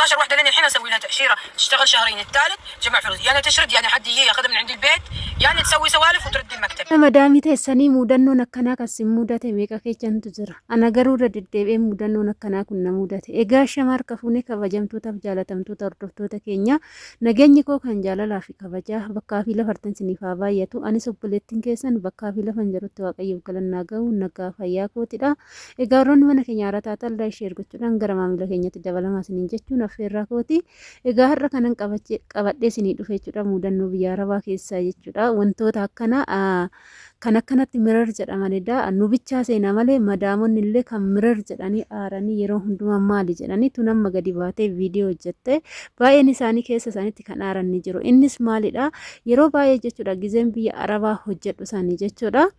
15 وحده لين الحين اسوي لها تاشيره تشتغل شهرين، الثالث تجمع فلوس، يعني تشرد، يعني حد يجي ياخذها من عند البيت، يعني تسوي سوالف وترد المكتب. Madaamii teessanii mudannoon akkanaa kan sin mudate meeqa keechantu jira. Ana garuu irra deddeebi'ee mudannoon akkanaa kun na mudate. Egaa shama harka fuunee kabajamtootaaf jaalatamtoota hordoftoota keenya, nageenyi koo kan jaalalaa fi kabajaa bakkaa fi lafartan siniif haa baay'atu. Anis obboleettiin keessan bakkaa fi lafan jirutti Waaqayyoof galannaa gahu nagaa fayyaa kootidha. Egaa warroonni mana keenya haaraa taatan like share gochuudhaan gara maamila keenyatti dabalamaa isiniin jechuun affeerraa kooti. Egaa har'a kanan qabadhee isinii dhufe jechuudha mudannoo biyya arabaa keessaa jechuudha. Wantoota akkana kan akkanatti mirar jedhamanidha. Nu bichaa seenaa malee madaamonni illee kan mirar jedhanii aaranii yeroo hundumaa maali jedhanii tun amma gadi baatee viidiyoo hojjette baay'een isaanii keessa isaaniitti kan aaran ni jiru. Innis maalidha? Yeroo baay'ee jechuudha gizeen biyya arabaa hojjedhu isaanii jechuudha.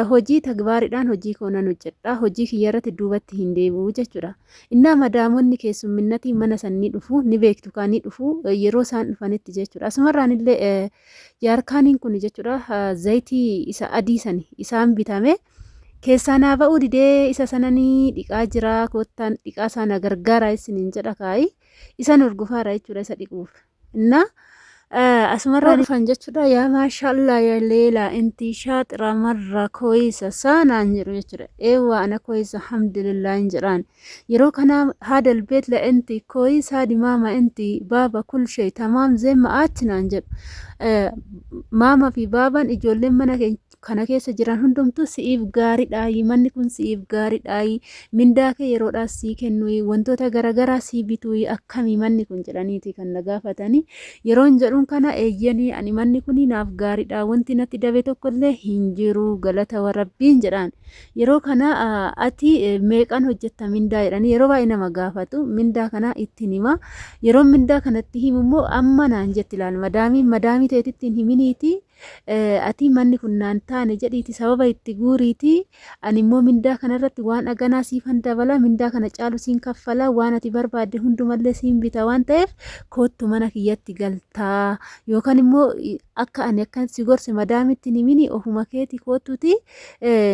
Hojii tagbaaridhaan hojii koo nan hojjedha. Hojii kiyya irratti duubatti hin deebi'u jechuudha. Innaa madaamonni keessumminnatii mana san ni dhufu, ni beektu kaa ni dhufu yeroo isaan dhufanitti jechuudha. Asumarraan illee jaarkaaniin kun jechuudha zayitii isa adii sani isaan bitame keessaa naa ba'uu didee isa sananii dhiqaa jira, koottaan dhiqaa isaa na gargaaraa isiniin jedha kaayi. Isan hurgufaara jechuudha isa dhiquuf. Innaa asumarraa dhufan jechuudha, yaa maashaallah yaa leelaa intii shaaxira marra kooyisa saanaan jedhu jechuudha. Eewwa ana kooyisa alhamdulillah hin jedhaan. Yeroo kana haadal beet la inti kooyis haadi maama inti baaba kul shay tamaam zeemma achi naan jedhu. Maama fi baabaan ijoolleen mana kana keessa jiran hundumtuu si'iif gaariidhaayi, manni kun si'iif gaariidhaayi, mindaa kee yeroodhaas sii kennuyi, wantoota garagaraa sii bituyi, akkamii manni kun jedhaniiti kan na gaafatanii. Yeroon jedhuun kana eeyyanii ani manni kun naaf gaariidha, wanti natti dabe tokkollee hin jiru, galata warabbiin jedhaan. Yeroo kana ati meeqan hojjetta mindaa jedhanii yeroo baay'ee nama gaafatu. Mindaa kana ittiin hima. Yeroo mindaa kanatti himu immoo amma naan jetti, ilaal madaamiin madaamii teetitti hin himiniiti, ati manni kun naan taane jedhiiti sababa itti guuriiti, ani immoo mindaa kanarratti waan aganaa siifan dabala, mindaa kana caalu siin kaffala, waan ati barbaadde hundumallee siin bita waan ta'eef koottu mana kiyyatti galtaa, yookaan immoo akka ani akka si gorse madaamitti hin himini, ofuma keeti koottuuti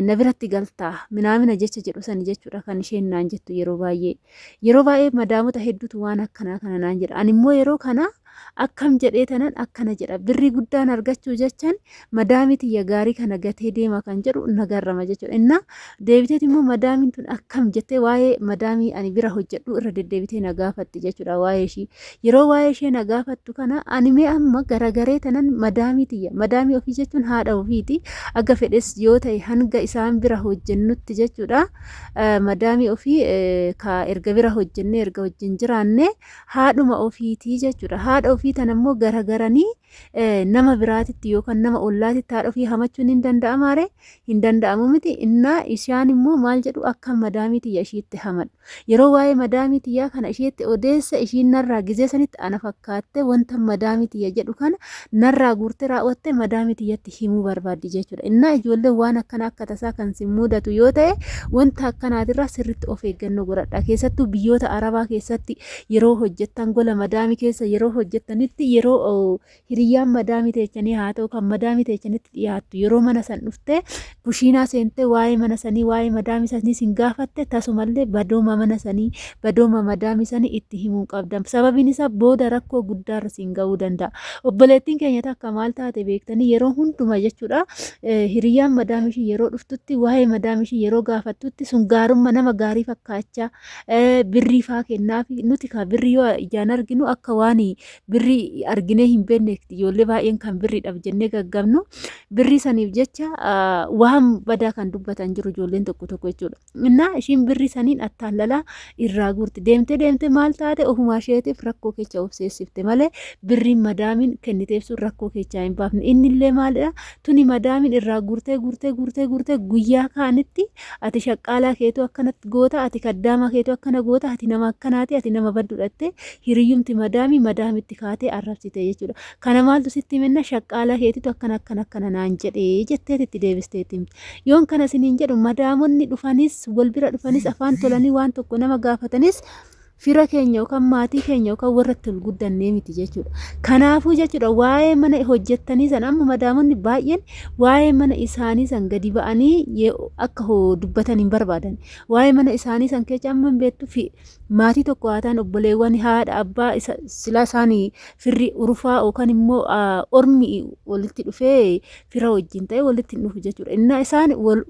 na biratti galtaa minaamina jecha jedhu sani jechuudha kan isheen naan jettu yeroo baay'ee. Yeroo baay'ee madaamota hedduutu waan akkanaa kana naan jedha. Ani immoo yeroo kana akkam jedhee tanan akkana jedha, birrii guddaan argachuu jechan madaamii tiyya gaarii kana gatee deema kan jedhu nagarrama jechuudha. Inna deebiteet immoo madaamiin tun akkam jettee waa'ee madaamii ani bira hojjedhu irra deddeebitee na gaafatti jechuudha waa'ee ishii. Yeroo waa'ee ishee na gaafattu kana ani mee amma garagaree tanan madaamii tiyya, madaamii ofii jechuun haadha ofiiti, aga fedhes yoo ta'e hanga isaan bira hojjennutti jechuudha. Madaamii ofii ka erga bira hojjennee erga wajjin jiraanne haadhuma ofiitii jechuudha. Haadha ofii tana immoo garagaranii nama biraatitti yookaan nama ollaatitti haadha ofii hamachuun hin danda'amaare? Hin danda'amu miti. Innaa isaan immoo maal jedhu, akka madaamii tiyya ishiitti hamadhu. Yeroo waa'ee madaamii tiyyaa kana isheetti odeessa ishiin narraa gizee sanitti ana fakkaatte wanta madaamii tiyya jedhu kana narraa guurtee raawwattee madaamii tiyyatti himuu barbaaddi jechuudha. Innaa ijoolleen waan akkana akka tasaa kan sin mudatu yoo ta'e wanta akkanaatirraa sirriitti of eeggannoo godhadha. Keessattuu biyyoota Arabaa keessatti yeroo hojjettan, gola madaamii keessa yeroo hojjettanitti, yeroo hiriyyaan madaamii teechanii haa ta'u kan madaamii teechanitti dhiyaattu yeroo mana san dhuftee kushiinaa seentee waa'ee mana sanii waa'ee madaamii sanii sin gaafatte tasumallee badooma mana sanii badooma madaamii sanii itti himuu qabda. Sababiin isaa booda rakkoo guddaarra siin ga'uu danda'a. Obboleettiin keenya takka maal taate beektanii? Yeroo hunduma jechuudha hiriyyaan madaamii ishii yeroo dhuftutti waa'ee madaamii ishii yeroo gaafattutti sun gaarummaa nama gaarii fakkaachaa birrii faa kennaafi. Nuti kaa birrii yoo ijaan arginu akka waan birrii arginee hin beekne ijoollee baay'een kan birriidhaaf jennee gaggabnu birrii saniif jecha waan badaa kan dubbatan jiru ijoolleen tokko tokko jechuudha. Innaa ishiin birrii saniin attaallalaa irraa guurti. Deemtee deemtee maal taate? Ofumaa isheetiif rakkoo keessa of seessifte malee birriin madaamiin kenniteef sun rakkoo keessaa hin baafne. Inni illee maalidha? Tuni madaamiin irraa guurtee guurtee guurtee guurtee guyyaa kaanitti ati shaqqaalaa keetu akkanatti goota, ati kaddaamaa keetu akkana goota, ati nama akkanaati, ati nama badduudhatte hiriyyumti madaamii madaamitti kaatee arrabsite jechuudha. Kana maaltu sitti himenna shaqqaalaa keetitu akkana akkana akkana naan jedhee jetteet itti deebisteetti himte. Yoon kana isiniin jedhu madaamonni dhufanis wal bira dhufanis afaan tolanii waan tokko nama gaafatanis Fira keenya yookaan maatii keenya yookaan warra itti ol guddannee miti jechuudha. Kanaafuu jechuudha waa'ee mana hojjettanii san amma madaamonni baay'een waa'ee mana isaanii san gadi ba'anii akka dubbatan hin barbaadan. Waa'ee mana isaanii san keessa amma hin beektu maatii tokko haa ta'an obboleewwan haadha abbaa isa silaa isaanii firri urufaa yookaan immoo ormi walitti dhufee fira wajjin ta'e walitti hin dhufu jechuudha. Innaa isaan wal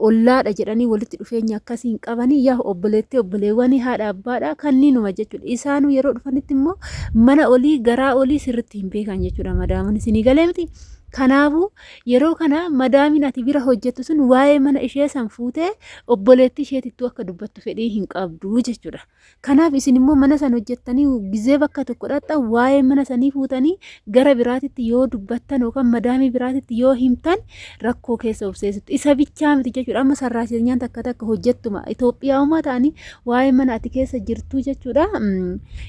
ollaadha jedhanii walitti dhufeenya akkasii hin qabanii yaa obboleettii obboleewwanii haadha abbaadha kanniinuma jechuudha. Isaanuu yeroo dhufanitti immoo mana olii garaa olii sirriitti hin beekan jechuudha madaamoon isinii galee miti. Kanaafuu yeroo kana madaamiin ati bira hojjettu sun waa'ee mana ishee san fuutee obboleettii isheetittuu akka dubbattu fedhii hin qabdu jechuudha. Kanaaf isin immoo mana san hojjettanii gizee bakka tokko dhaqxan waa'ee mana sanii fuutanii gara biraatitti yoo dubbattan yookaan madaamii biraatitti yoo himtan rakkoo keessa of seensiftu. Isa bichaa miti jechuudha. Amma sarraaseenyaan takka takka hojjettuma Itoophiyaa'ummaa ta'anii waa'ee mana ati keessa jirtuu jechuudha.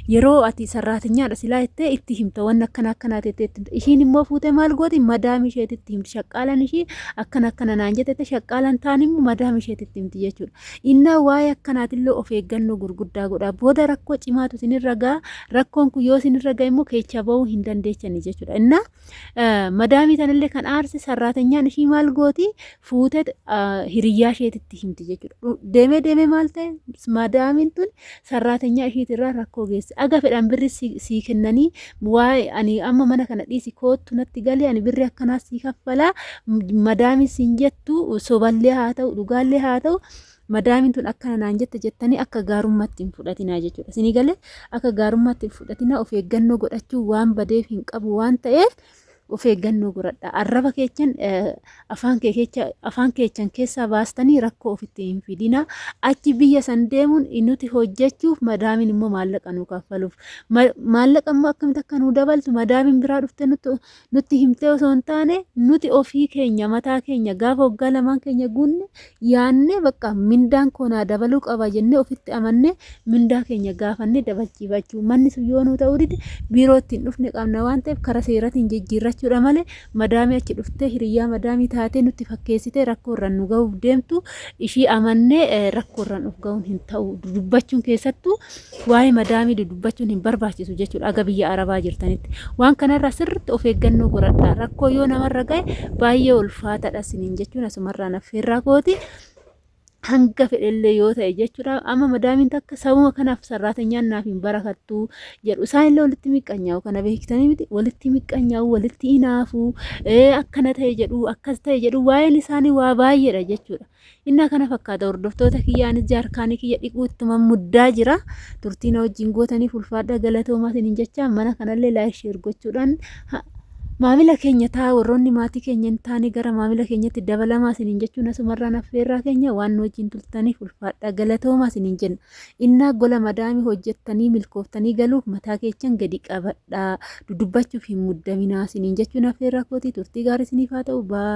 Yeroo ati sarraatenyaadha silaa jettee itti himta wanni akkana akkanaa jettee itti himta. Ishiin immoo fuutee maal gooti madaamii isheetitti himti. Shaqqaalaan ishii akkana akkana naan jette shaqqaalaan taan immoo madaamii isheetitti himti jechuudha. Innaa waa'ee akkanaatillee of eeggannoo gurguddaa godhaa. Booda rakkoo cimaatu isinirra ga'a. Rakkoon kun yoo isinirra ga'e immoo keechaa ba'uu hin dandeechani jechuudha. Innaa madaamii tanallee kan aarse sarraatanyaan ishii maal gooti fuutee hiriyyaa isheetitti himti jechuudha. Deemee deemee maal ta'e madaamiin tun sarraatanyaa ishiitirraa rakkoo geesse. Aga fedhan birri sii kennanii waa'ee ani amma mana kana dhiisi koottu natti gali ani birri akkanaa sii kaffalaa madaamiin siin jettu soballee haa ta'u dhugaallee haa ta'u madaamiin tun akkana naan jette jettanii akka gaarummaatti hin fudhatinaa jechuudha. Isinii galee akka gaarummaatti hin fudhatinaa of eeggannoo godhachuu waan badeef hin qabu waan ta'eef of eeggannoo godhadha. Arraba keechan afaan kee kecha afaan keechan keessaa baastanii rakkoo ofitti hin fidina. Achi biyya san deemuun nuti hojjechuuf madaamiin immoo maallaqa nu kaffaluuf. Maallaqa immoo akkamitti akka nu dabaltu madaamiin biraa dhuftee nutti himtee osoo hin taane nuti ofii keenya mataa keenya gaafa waggaa lamaan keenya guunne yaannee bakka mindaan koo naa dabaluu qaba jennee ofitti amannee mindaa keenya gaafannee dabalchiifachuu manni sun yoo nuu ta'uu dide biiroo ittiin dhufne qabna waan ta'eef kara seeratiin jijjiirrachuudha malee madaamii achi dhuftee hiriyyaa madaamii taatee nutti fakkeessitee rakkoo irraan nu ga'uuf deemtu ishii amannee rakkoo irraan of ga'uun hin ta'u dubbachuun keessattuu waa'ee madaamii dudubbachuun hin barbaachisu jechuudha aga biyya arabaa jirtanitti. Waan kanarraa sirriitti of eeggannoo godhadhaa. Rakkoo yoo namarra ga'e baay'ee ulfaataadha isiniin jechuun asumarraan affeerraa kooti. Hanga fedhellee yoo ta'e jechuudha. Amma madaamiin takka sabuma kanaaf sarraatanyaan naaf hin barakattu jedhu. Isaan illee walitti miqqanyaa'u kana beektanii miti walitti miqqanyaa'u walitti hinaafu akkana ta'e jedhu akkas ta'e jedhu waa'een isaanii waa baay'eedha jechuudha. Innaa kana fakkaata hordoftoota kiyya anis jaarkaanii kiyya dhiquu ittuman muddaa jira. Turtii na wajjin gootaniif ulfaadhaa galatoomaa isiniin jecha mana kanallee laayik sheer gochuudhaan maamila keenya ta'a warroonni maatii keenya hin taane gara maamila keenyatti dabalamaa isiniin jechuun asumarraan affeerraa keenya waan nu wajjin turtaniif ulfaadhaa galatoomaa isiniin jenna. Innaa gola madaamii hojjettanii milkooftanii galuuf mataa keechan gadi qabadhaa dudubbachuuf hin muddaminaa isiniin jechuun affeerraa kootii turtii gaarii isiniif haa ta'u baa.